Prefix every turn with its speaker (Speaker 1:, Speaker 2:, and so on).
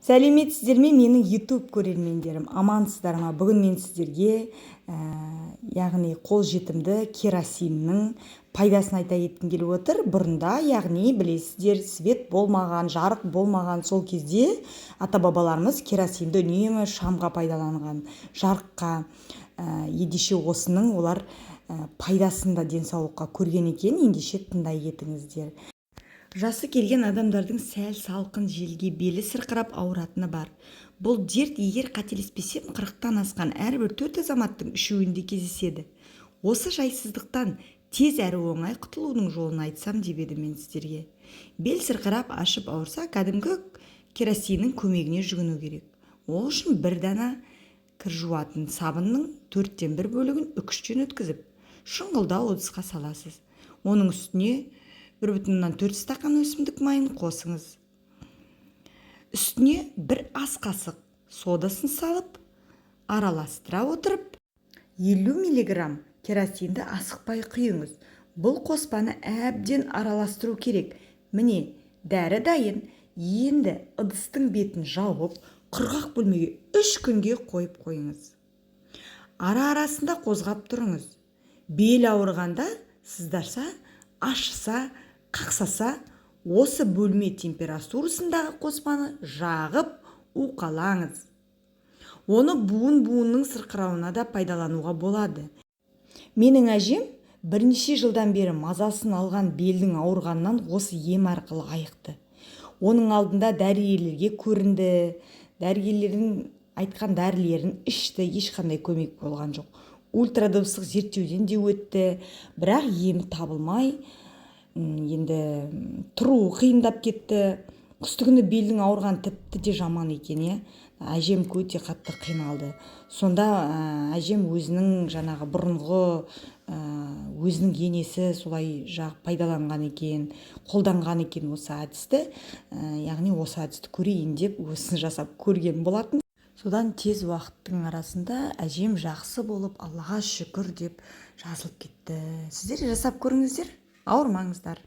Speaker 1: Сәлеметсіздер ме, менің YouTube көрермендерім! Амансыздар ма? Бүгін мен сіздерге, яғни қолжетімді керосиннің пайдасын айта кеткім келіп отыр. Бұрында, яғни білесіздер, свет болмаған, жарық болмаған. Сол кезде ата бабаларымыз керосинді үнемі шамға пайдаланған, жарыққа. Ендеше осының олар пайдасын да денсаулыққа көрген екен. Ендеше тыңдай кетіңіздер. Жасы келген адамдардың сәл салқын желге белі сырқырап ауыратыны бар. Бұл дерт, егер қателеспесем, 40-тан асқан әрбір төрт азаматтың үшеуінде кездеседі. Осы жайсыздықтан тез әрі оңай құтылудың жолын айтсам деп едім мен сіздерге. Бел сырқырап, ашып ауырса, кәдімгі керосиннің көмегіне жүгіну керек. Ол үшін бір дана кір жуатын сабынның төрттен бір бөлігін үкіштен өткізіп, шұңғылдау ыдысқа саласыз. Оның үстіне 1,4 стақан өсімдік майын қосыңыз. Үстіне бір ас қасық содасын салып, араластыра отырып, 50 миллиграмм керосинді асықпай құйыңыз. Бұл қоспаны әбден араластыру керек. Міне, дәрі дайын. Енді ыдыстың бетін жауып, құрғақ бөлмеге 3 күнге қойып қойыңыз. Ара арасында қозғап тұрыңыз. Бел ауырғанда, сыздаса, ашыса, қақсаса, осы бөлме температурасындағы қоспаны жағып, уқалаңыз. Оны буын-буынның сырқырауына да пайдалануға болады. Менің әжем бірнеше жылдан бері мазасын алған белдің ауырғанынан осы ем арқылы айықты. Оның алдында дәрігерлерге көрінді, дәрігерлердің айтқан дәрілерін ішті, ешқандай көмек болған жоқ. Ультрадыбыстық зерттеуден де өтті, бірақ емі табылмай, енді тұруы қиындап кетті. Қыстыгүні белдің ауырғаны тіпті де жаман екен, иә. Әжем өте қатты қиналды. Сонда әжем өзінің жаңағы бұрынғы өзінің енесі солай жағып пайдаланған екен, қолданған екен осы әдісті. Яғни осы әдісті көрейін деп, осыны жасап көрген болатын. Содан тез уақыттың арасында әжем жақсы болып, «Аллаға шүкір» деп жазылып кетті. Сіздер де жасап көріңіздер, ауырмаңыздар.